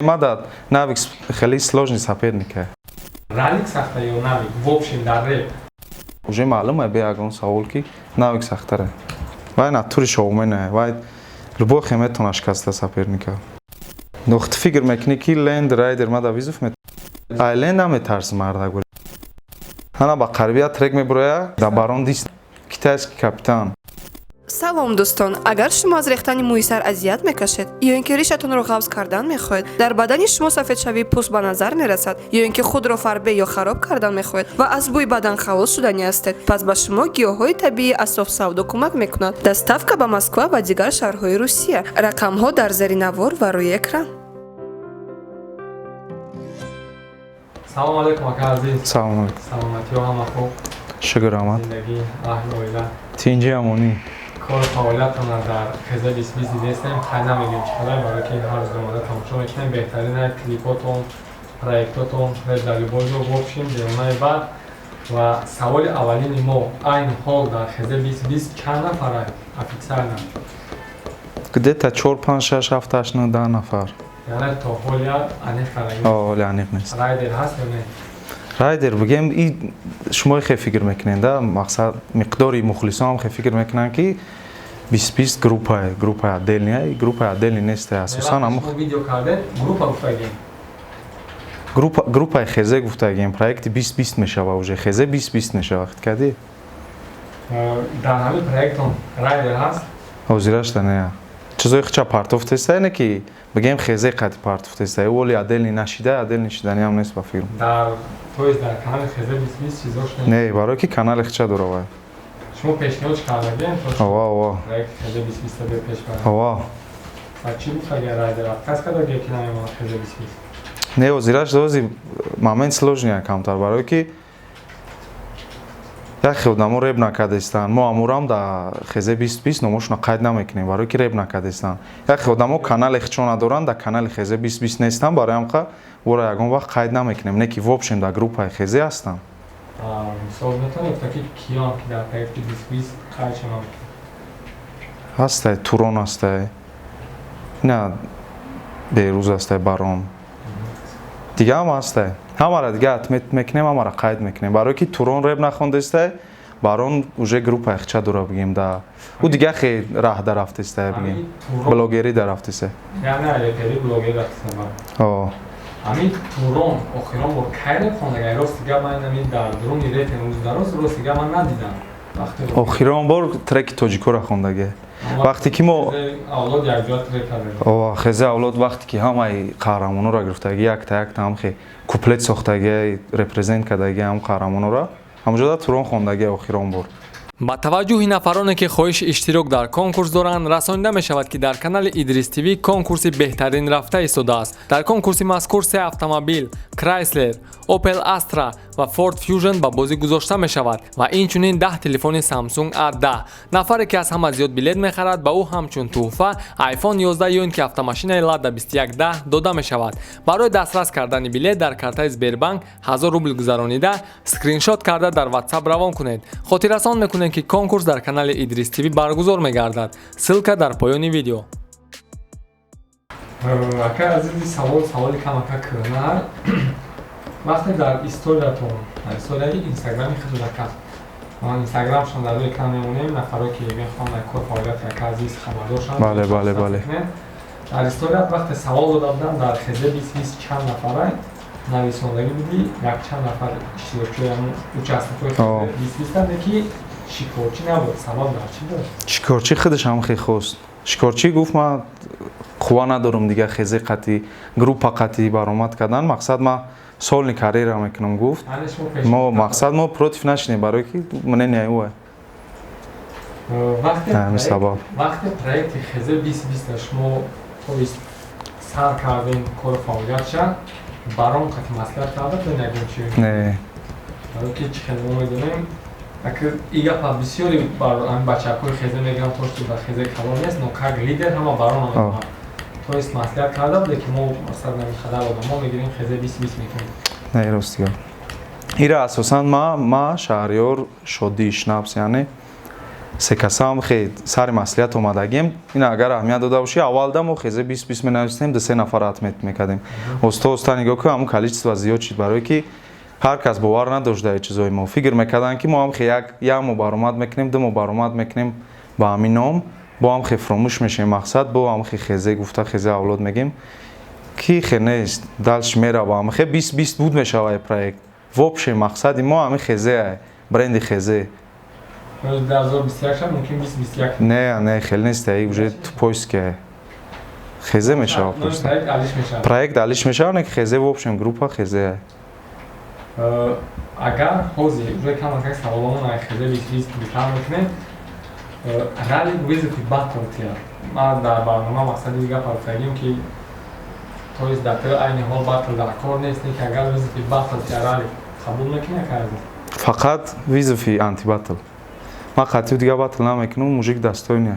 Мадад Навик хеле сложный соперник. Ралик сахта ё Навик? В общем, дар реп. Уже маълум е, бе ягон савол, ки Навик сахтаре. Вай натури шоумене, вай любой хе метона шикаста соперника. Но ту фикр мекунӣ, ки Ленд Райдер мада вызов мет. Ай Ленд ҳам метарси, марда гури. Ана ба қарибия трек мебуроя, да барон дис китайский капитан. Салом, дӯстон! Агар шумо аз рехтани мӯи сар азият мекашед ё ин ки ришатонро ғафз кардан мехоҳед, дар бадани шумо сафедшавии пӯст ба назар мерасад, ё ин ки худро фарбе ё хароб кардан мехоҳед ва аз бӯи бадан халос шуданӣ ҳастед, пас ба шумо гиёҳҳои табиии Асоф Савдо кӯмак мекунад. Доставка ба Москва ва дигар шаҳрҳои Русия. Рақамҳо дар зери навор ва рӯи экран. Салом алейкум, ака азиз. Салом алейкум. Саломатиҳо ҳама хуб? Шукр, раҳмат. Зиндагӣ, аҳли оила? Тинҷи, амонӣ. Кор фаъолиятона дар хеза 20 20 дидестем. Хай, намегем чӣ қадар, барое ки ҳар рӯз омода тамошо мекунем. Беҳтарина клипотон, проектотон, реп дар любой ҷо, в общем, девонаи бад. Ва саволи аввалини мо: айни ҳол дар хеза 20 20 чанд нафара официально? Где-то 4, 5, 6, 7, 8, 9, 10 нафар. Яъне то ҳолия аниқ кардаги? Ҳоли аниқ нест. Райдер ҳаст ё не? Райдер бигем, и шумо хе фикр мекунед, да, мақсад, миқдори мухлисон ҳам хе фикр мекунанд, ки 20 20 группа, группа отдельная, группа отдельный нест асосан. Ам видео кардем, группа гуфтагем. Группа, группаи хезе гуфтагем, проекти 20 20 мешава, уже хезе 20 20 мешава, хит кардӣ? Дар ҳамин проектон райдер ҳаст? Ҳозирашта не, чизои хича партофтеста, не ки бигем хезе қати партофтеста, воли отдельный нашида, отдельный шиданиам нест ба филм. Дар, то есть, дар канали хезе 20 20 чизош не? Не, барое ки канали хича дора вай. Шумо пешниҳод кардагем? Ова, ова. Проект хезе 20 20 бе пеш барад? Ова. Ва чӣ гуфтаги райдер? Отказ кардаги ки намемонад хезе 20 20? Не, ҳозираш дози момент сложный камтар, барое ки яхе одамо реп накардастанд. Мо амурам да хезе 20 20 номошона қайд намекунем, барое ки реп накардастанд. Яхе одамо канале хичо надоранд, дар канали хезе 20 20 нестанд, барои ҳамқа вора ягон вақт қайд намекунем, не ки в общем дар группаи хезе ҳастанд. Мисол метавонед гуфта, ки киён ки дар проекти 20 20 қайд шума? Ҳастай, Турон ҳастай, ина Берӯз ҳастай, Барон, дига ҳам ҳастай. Ҳамара дига отмет мекунем, ҳамара қайд мекунем, барое ки Турон реп нахондестай, Барон уже группаи хича дора, бигем, да ӯ дига хе раҳ дарафтестай, бигем, блогерӣ дарафтестай. Яъне репери, блогери рафтеста? О. Ҳамин Турон охирон бор кай реп хондага? Рости гап, ман ҳамин дар дуруни реп рӯз дароз, рости гап, ман надидам. Охирон бор треки тоҷикоро хондаге, вақте ки мо авлод якҷоя трек кардем. Хезе авлод, вақте ки ҳамаи қаҳрамонҳоро гирифтаги, якта якта ҳамхе куплет сохтаги, репрезент кардаги ҳам қаҳрамонҳоро, ҳамҷода Турон хондаги охирон бор. Ба таваҷҷӯҳи нафароне, ки хоҳиши иштирок дар конкурс доранд, расонида мешавад, ки дар канали Идрис ТВ конкурси беҳтарин рафта истодааст. Дар конкурси мазкур се автомобил Крайслер, Опел Астра ва Форд Фюжн ба бозӣ гузошта мешавад ва инчунин 10 телефони Samsung A10. Нафаре, ки аз ҳама зиёд билет мехарад, ба ӯ ҳамчун тӯҳфа iPhone 11 ё ин ки автомашинаи Лада 2110 дода мешавад. Барои дастрас кардани билет дар картаи Сбербанк 1000 рубл гузаронида, скриншот карда дар WhatsApp равон кунед. Хотиррасон мекунем, ки конкурс дар канали Идрис ТВ баргузор мегардад. Ссылка дар поёни видео. Ака азизи, савол, саволи камака кӯҳна. Вақте дар историятон, дар историяи инстаграми худро кард, инстаграмшон дар рӯи экран мемонем, нафаро ки мехоҳанд дар кор фаъолияти ака азиз хабардор шаванд. Бале, бале, бале. Дар историят вақте савол дода будам, дар хезе 20 20 чанд нафара, нависондагӣ будӣ, якчанд нафар иштирокчиёи, участникҳои хезе 20 20 ки шикорчӣ набуд. Сабаб дар чӣ буд? Шикорчӣ худаш ҳам хе хост. Шикорчӣ гуфт: «Ман қувва надорам дига хезе қатӣ, группа қатӣ баромад кардан, мақсад, ман сольный карьера мекунам», гуфт. Мо, мақсад, мо против нашинем, барое ки мнение ӯ. Сабаб, вақте проекти хезе 20 20 шумо, то есть, сар кардем кору фаъолиятша, барон қати маслиҳат карда будем ягон чи? Не. Барое ки чӣ хел мо медонем, и гапа бисёри бачакҳои хезе мегӯям, то что дар хезе калон нест, но как лидер ҳама барон мекунад. То есть маслиҳат карда буде, ки мо масалан қадар одамо мегирем, хезе 20 20 мекунем? Не, рости гап, ира асосан ма, Шаҳриёр, Шодӣ, Шнапс, яъне Се касам хе сари маслиҳат омадагем. Ин агар аҳамият дода бошӣ, аввалда мо хезе 20-20 менависем, ду се нафар отмет мекардем. Оста оста нигоҳ кун, ҳамун количество зиёд шид, барое ки ҳар кас бовар надошт дар чизои мо. Фикр мекарданд, ки мо ҳам хе як моҳ баромад мекунем, 2 моҳ баромад мекунем ба ҳамин ном, бо ҳам хе фуромӯш мешавем. Мақсад бо ҳам хе хезе гуфта, хезе авлод мегем, ки хе нест, дальше меравам. Хе 20-20 буд мешавад проект. В общем, мақсади мо ҳамин хезе, бренди хезе. 2021 мумкин 2021. Не, не, хеле нест, уже тупойский. Хезе мешавад просто. Проект алиш мешавад. Проект алиш мешавад, не ки хезе, в общем, группа хезе. Агар ҳозир уже камакак саволомон ай хезе 2020 битар мекунем, ралли вызови батл тия. Ман дар барнома мақсади дига гуфтагим, ки то есть дар айни ҳол батл дар кор нест, не ки агар вызови батл тия, ралли қабул мекунӣ, ака азиз? Фақат вызови антибатл. Ман қатъи дига батл намекунам, мужик достойный.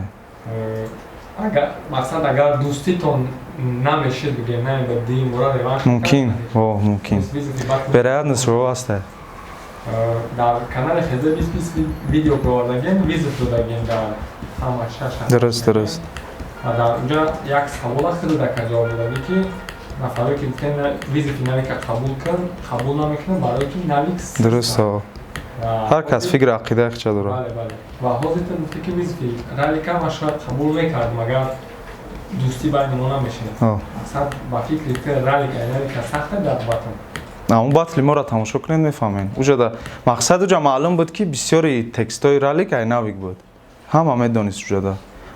Агар мақсад, агар дӯститон намешид, бигем, не ба дим бора реванш? Мумкин, о, мумкин. Вероятность ро ҳаста. Дар канали хезе 2020 видео овардагем, вызов додагем дар ҳама шаш. Дуруст, дуруст. Ва дар унҷа як савола хеле дака ҷавоб додагӣ, ки нафаре ки гуфтем, вызови навика қабул кун, қабул намекунам, барое ки навик. Дуруст, ҳар кас фикр ақидаи худша дорад. Бале, бале. Ва ҳозир ту гуфтӣ, ки вызови ралика ма шояд қабул мекардам, агар дӯстӣ байни мо намешид. Мақсад, ба фикри ту, ралик ай навика сахта дар батл? Он батли моро тамошо кунед, мефаҳмед. Уҷада мақсад, уҷа маълум буд, ки бисёри текстҳои ралик ай навик буд, ҳама медонист уҷада.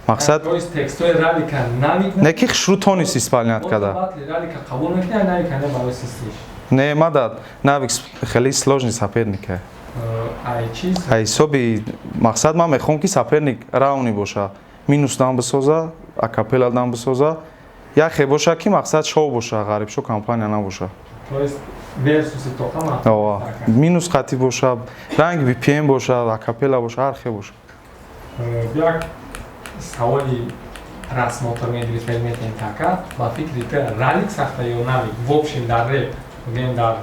Мақсад, То есть текстҳои ралика навик? Не ки хушрӯ тонист исполнять карда. Батли ралика қабул мекунӣ ай навика, не барои систиш? Не, ма да навик хеле сложный соперник е. Ай чиз? Ай ҳисоби мақсад, ман мехоҳам, ки соперник равный боша, минус дам бисоза, акапелла дам бисоза, яхе боша, ки мақсад шоу боша, ғарибшо компания набоша. То есть версуси тоқама? Ова, минус қатӣ боша, ранг BPM боша, акапелла боша, ҳар хел боша. Як саволи просмотр мегирифтед, метем така. Ба фикри ту, ралик сахта ё навик, в общем дар реп, бигем, дар,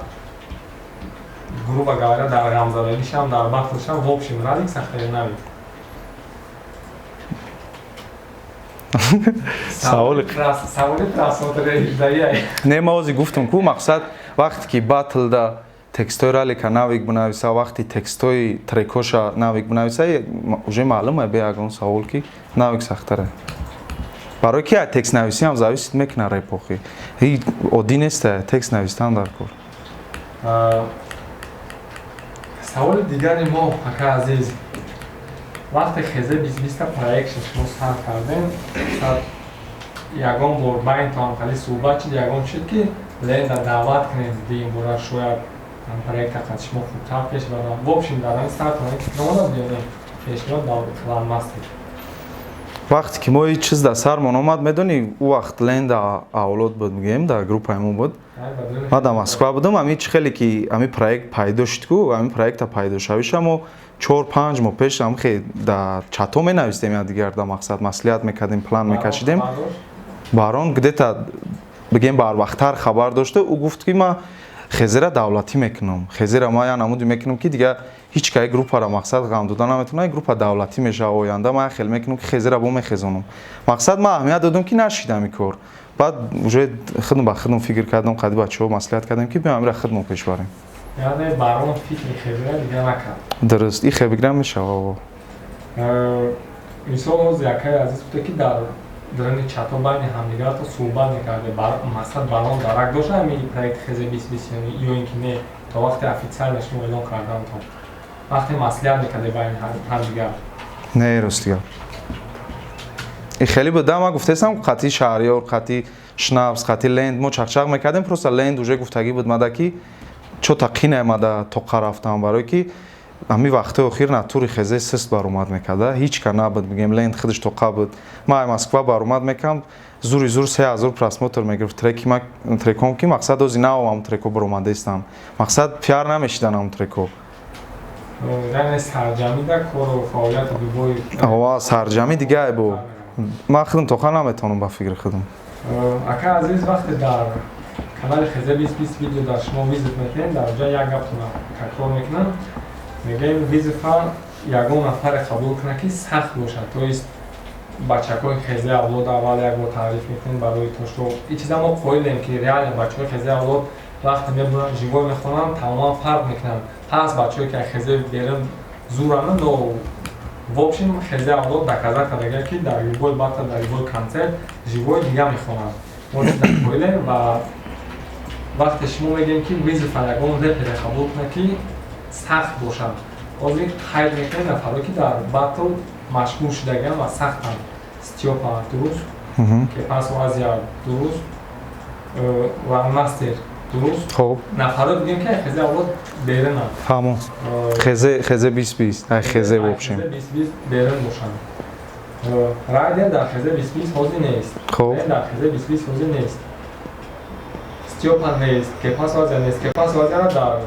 грубо говоря, дар ғамзадагишам, дар батлшам, в общем, ралик сахта ё навик? Саволи Саволи просмотр ҳиждаи. Не, ма ҳозир гуфтам ку, мақсад, вақте ки батлда текстҳои ралика навик бинависа, вақти текстҳои трекоша навик бинависа, уже маълум е, бе ягон савол, ки навик сахтаре, барои ки текстнависӣ ҳам зависит мекунад репохи. Оддӣ неста текст навистан дар кор. Саволи дигари мо, ака азиз: вақте хезе 2020-та проект шумо сар кардем, ягон бор байнтон хали суҳбат шуд, ягон шуд, ки ленда даъват кунем дигин бора, шояд проекта қад шумо хубтар пеш барад? В общем, дар ҳамин сартон фикр омада буд ё не, пешниҳод дар планмастед? Вақте ки мо ин чиз дар сармон омад, медонӣ, ӯ вақт ленда авлод буд, мегӯем, дар группаи мо буд, ман дар Москва будам. Ҳамин чи хеле ки ҳамин проект пайдо шуд ку, ҳамин проекта пайдошавиша мо 4-5 моҳ пеш ҳам хе дар чато менавистем якдигар, дар мақсад маслиҳат мекардем, план мекашидем. Барон где-то, бигем, барвақттар хабар дошта. Ӯ гуфт, ки ман хезера давлатӣ мекунам, хезера ман я намуди мекунам, ки дигар ҳеҷ кай группаро, мақсад, ғам дода наметавонам, группа давлатӣ мешава оянда, ман хел мекунам, ки хезера бо мехезонам. Мақсад, ман аҳамият додам, ки нашидам ин кор. Баъд уже худам ба худам фикр кардам, қади бачаҳо маслиҳат кардем, ки биём амира худмо пеш барем. Яъне барон фикри хезера дигар накард? Дуруст, и хе бигирам мешава. Мисол, ҳозир якаи азиз гуфта, ки дар даруни чато байни ҳамдигарто суҳбат мекарде. Мақсад, барон дарак дошт ҳамин проекти хезе 2020 ё ин ки не, то вақте официально шумо эълон кардантон, вақте маслиҳат мекарде байни ҳамдигар? Не, ростига, и хеле буда. Ман гуфтаистам, қатъи Шаҳриёр, қатъи Шнапс, қатъи Ленд мо чақчақ мекардем. Просто Ленд уже гуфтагӣ буд мада, ки чо тақин мада тоқа рафтам, барое ки ҳамин вақтҳои охир натури хезе сист баромад мекарда, ҳеҷ ка набуд. Мегӯем, Ленд худаш тоқа буд. Ман Москва баромад мекардам, зури зур 3000 просмотр мегирифт треки ма, треком, ки мақсад ози нав ҳамун треко баромадаистам, мақсад, пиар намешидан ҳамун треко. Яъне сарҷамида кору фаъолияти дубои? Ова, сарҷамӣ дига бо ман худам тоқа наметавонам, ба фикри худам. Ака азиз, вақте дар канали хезе 2020 видео дар шумо вызов мекунем, дар ҷа як гаптона такрор мекунам, мегӯем вызова. Ягон нафаре қабул кунад, ки сахт бошад. То есть бачакҳои Хезе Авлод аввал як бор таъриф мекунем, барои то что ин чиза мо қоилем, ки реально бачаҳои Хезе Авлод вақте мебуранд, живой мехонанд, тамоман фарқ мекунанд. Ҳаст бачаҳое, ки аз Хезе берун зуранд, но в общем Хезе Авлод доказать кардага, ки дар любой батл, дар любой концерт живой дига мехонанд. Мо чиза қоилем. Ва вақте шумо мегӯем, ки вызов а ягон репере қабул кунад, ки сахт бошад, ҳозир қайд мекунем нафаро, ки дар батл машҳур шудагианд ва сахтанд. Стёпа, дуруст? Кепасо Азия, дуруст? Ва Мастер, дуруст? Хоб. Нафаро бигем, ки Хезе Авлод берунанд. Фаҳмо, Хезе 20 20, ай Хезе в общем. Хезе 20 20 берун бошанд. Райдер дар Хезе 20 20 ҳозир нест. Дар Хезе 20 20 ҳозир нест, Стёпа нест, Кепасо Азия нест. Кепасо Азияра дар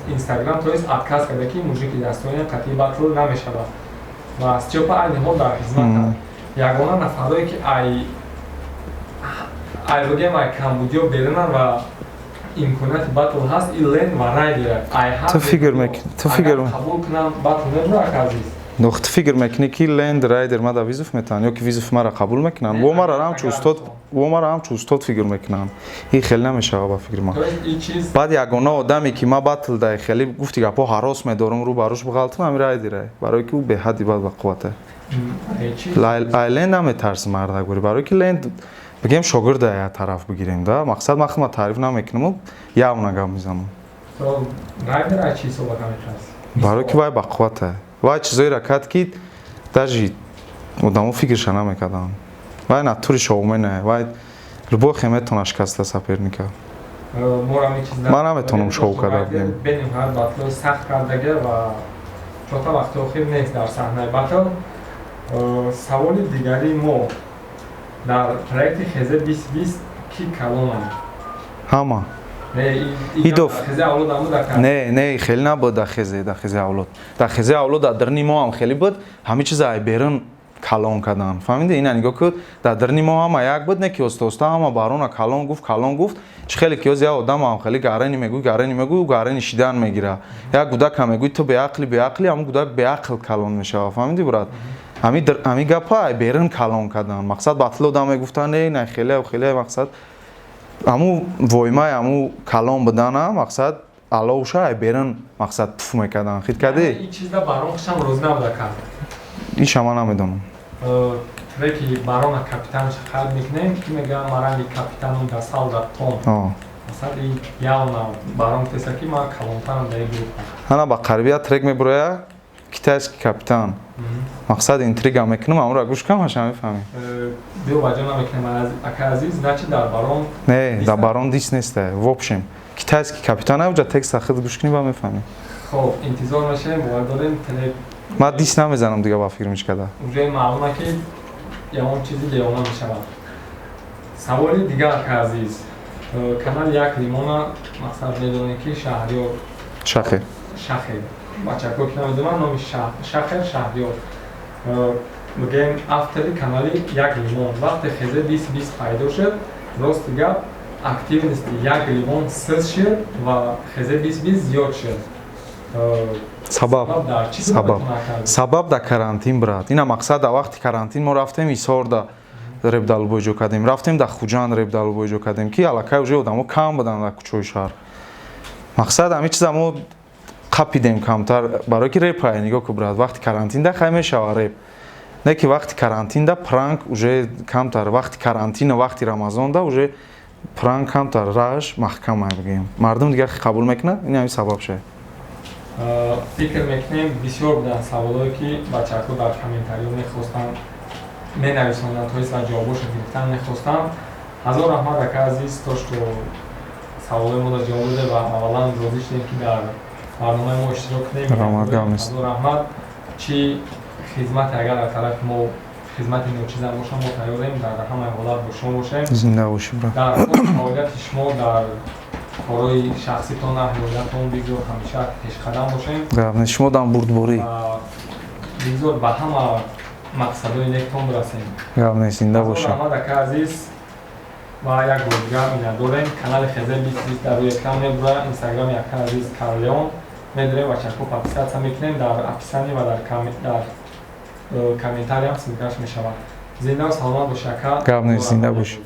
Инстаграм, то есть, отказ карда, ки мужики дастони қатъи батл намешавад, ва Стёпа айни ҳол дар хизмат. Ягона нафарое, ки ай бигем, ай камбудиё берунанд ва имконияти батл ҳаст, и Лен ва Райдера. Ту фикр мекунӣ, ту фикр Қабул кунам, батл мебурак, азиз? Но ту фикр мекунӣ, ки Ленд, Райдер мада вызов метаҳанд ё ки вызов мара қабул мекунанд? Во мара ҳамчун устод, во мара ҳамчун устод фикр мекунанд. Ин хеле намешава ба фикри ман. Баъд ягона одаме, ки ма батл дай хеле, гуфти гапҳо, ҳарос медорам рӯ ба рӯш биғалтам, ҳами Райдера, барое ки ӯ беҳадди бад ба қуввате. Ай Ленд наметарсим, мардакборӣ, барое ки Ленд, бигем, шогирда як тараф бигирем да. Мақсад, ман худма таъриф намекунаму, явно гап мезанам. Барое ки вай бақуввате, вай чизоеро кард, ки даже одамо фикрша намекарданд. Вай натури шоумене, вай любой хе метавона шикаста соперника. Ман наметавонам шоу карда бигем. Бениҳоят батлои сахт кардага ва чота вақти охир нест дар саҳнаи батл. Саволи дигари мо: дар проекти Хезе 20 20 ки калонам? Ҳама. Идов. Не, не, хеле набуд дар Хезе. Дар Хезе Авлод, дар Хезе Авлод дар дарни мо ҳам хеле буд. Ҳамин чиза ай берун калон кардан, фаҳмиди? Ина нигоҳ кун, дар дарни мо ҳама як буд, не ки оста оста ҳама барона калон гуфт, калон гуфт. Чӣ хеле ки оз як одам ҳам хеле гарани мегӯй, гарани мегӯй, гарани шидан мегира. Як гудакам мегӯй: «Ту беақли, беақли», ҳамун гудак беақл калон мешавад, фаҳмиди, брат? Ҳами гапа ай берун калон кардан. Мақсад, батл одам мегуфтанд: «Не, на, хеле хеле». Мақсад, ҳамун воймаи ҳамун калон будана, мақсад, аловша ай берун, мақсад, туф мекардан, хит кардӣ. Иша ман намедонам. Треки барона капитанша қайд мекунем, ки мегӯям: «Маранги капитану да солдат тон». Масалан, и явно барон теса, ки ман калонтарам дар группа. Ана ба қарибия трек мебуроя, «Китайский капитан». Мақсад, интрига мекунам, амро гӯш кам, ҳаша мефаҳмӣ. Биё, ба ҷо намекунем, ака азиз, значит, дар барон. Не, дар барон дисс неста. В общем, «Китайский капитан», уҷа текста худ гӯш кунӣ ба мефаҳмӣ. Хоб, интизор мешавем, бовар дорем трек. Ман дисс намезанам дига, ба фикр мичкада. Уже маълума, ки ягон чизи девона мешавад. Саволи дигар, ака азиз: канали Як Лимона, мақсад, медонем, ки Шаҳриёр Шахер. Шахер, бачаҳо ки намедонам номи, Шахер Шаҳриёр, мегӯем, автори канали Як Лимон. Вақте Хезе 20 20 пайдо шуд, рости гап, активности Як Лимон сиз шуд ва Хезе 20 20 зиёд шуд. Сабаб дар карантин, брат. Ина, мақсад, дар вақти карантин мо рафтем Исорда, ребдалубо иҷо кардем, рафтем дар Хуҷанд, ребдалубо иҷо кардем, ки аллакай уже одамо кам буданд дар кӯчаҳои шаҳр. Мақсад, ҳамин чиза мо қапидем камтар, барое ки репая, нигоҳ ку, брат, вақти карантин да хай мешава реп, не ки вақти карантин да пранк уже камтар, вақти карантина, вақти Рамазон да уже пранк камтар, рааш маҳкама, бигӯем, мардум дигар қабул мекунад. Ин ҳамин сабаб шуд. Фикр мекунем, бисёр буданд саволое, ки бачаҳо дар комментариё мехостанд менависонданд, то есть ва ҷавобошо гирифтан мехостанд. Ҳазор раҳмат, ака азиз, то что саволои моро ҷавоб доде ва аввалан розӣ шудем, ки дар барномаи мо иштирок кунем. Ҳазор раҳмат. Чӣ хизмате агар аз тарафи мо хизмати ночизам бошам, мо тайёрем, дар ҳамаи ҳолат бо шумо бошем. Зинда бошӣ, брат. Дар фаъолияти шумо, дар корҳои шахситон, аҳли оилатон бигзор ҳамеша пешқадам бошем. Шумо дам бурдборӣ. Бигзор ба ҳама мақсадҳои нектон бирасем. Гап нест, зинда бошӣ. Раҳмат, ака азиз. Ва як бор дигар миннатдорем. Канали Хезе 20 20 дар рӯи экран мебура, Инстаграми ака азиз Карлеон. Медорем, бачако, подписаться мекунем, дар описании ва дар комментариям ссылкаш мешавад. Зинда саломат бош, ака. Гап нест, зинда бош.